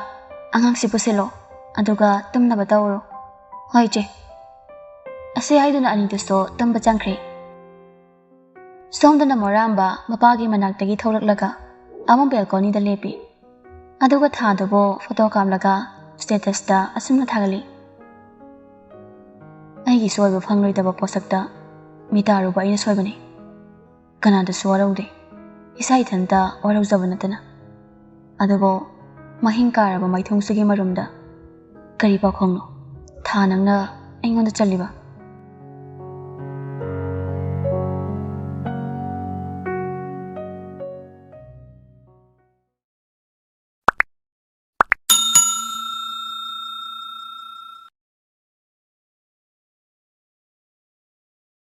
ꯑꯉꯥꯡꯁꯤ ꯄꯨꯁꯤꯜꯂꯣ, ꯑꯗꯨꯒ ꯇꯨꯝꯅꯕ ꯇꯧꯔꯣ꯫" "ꯍꯣꯏ ꯏꯆꯦ꯫" ꯑꯁꯤ ꯍꯥꯏꯗꯨꯅ ꯑꯅꯤꯗꯨꯁꯨ ꯇꯨꯝꯕ ꯆꯪꯈ꯭ꯔꯦ꯫ ꯁꯣꯝꯗꯅ ꯃꯣꯔꯥꯝꯕ ꯃꯄꯥꯒꯤ ꯃꯅꯥꯛꯇꯒꯤ ꯊꯣꯛꯂꯛꯂꯒ ꯑꯃꯨꯛ ꯕꯦꯜꯀꯣꯅꯤꯗ ꯂꯦꯞꯄꯤ꯫ ꯑꯗꯨꯒ ꯊꯥꯗꯨꯕꯨ ꯐꯣꯇꯣ ꯀꯥꯞꯂꯒ ꯁ꯭ꯇꯦꯇꯁꯇ ꯑꯁꯨꯝꯅ ꯊꯥꯒꯠꯂꯤ: "ꯑꯩꯒꯤꯁꯨ ꯑꯣꯏꯕ ꯐꯪꯂꯣꯏꯗꯕ ꯄꯣꯠꯁꯛꯇ ꯃꯤꯇꯥꯔꯨꯕ ꯑꯩꯅ ꯁꯣꯏꯕꯅꯤ꯫ ꯀꯅꯥꯗꯁꯨ ꯋꯥꯔꯧꯗꯦ, ꯏꯁꯥ ꯏꯊꯟꯇ ꯋꯥꯔꯧꯖꯕ ꯅꯠꯇꯅ꯫ ꯑꯗꯨꯕꯨ ꯃꯍꯤꯡ ꯀꯥꯔꯕ ꯃꯥꯏꯊꯣꯡꯁꯤꯒꯤ ꯃꯔꯨꯝꯗ ꯀꯔꯤ ꯄꯥꯎꯈꯣꯡꯅꯣ ꯊꯥ ꯅꯪꯅ ꯑꯩꯉꯣꯟꯗ ꯆꯜꯂꯤꯕ?"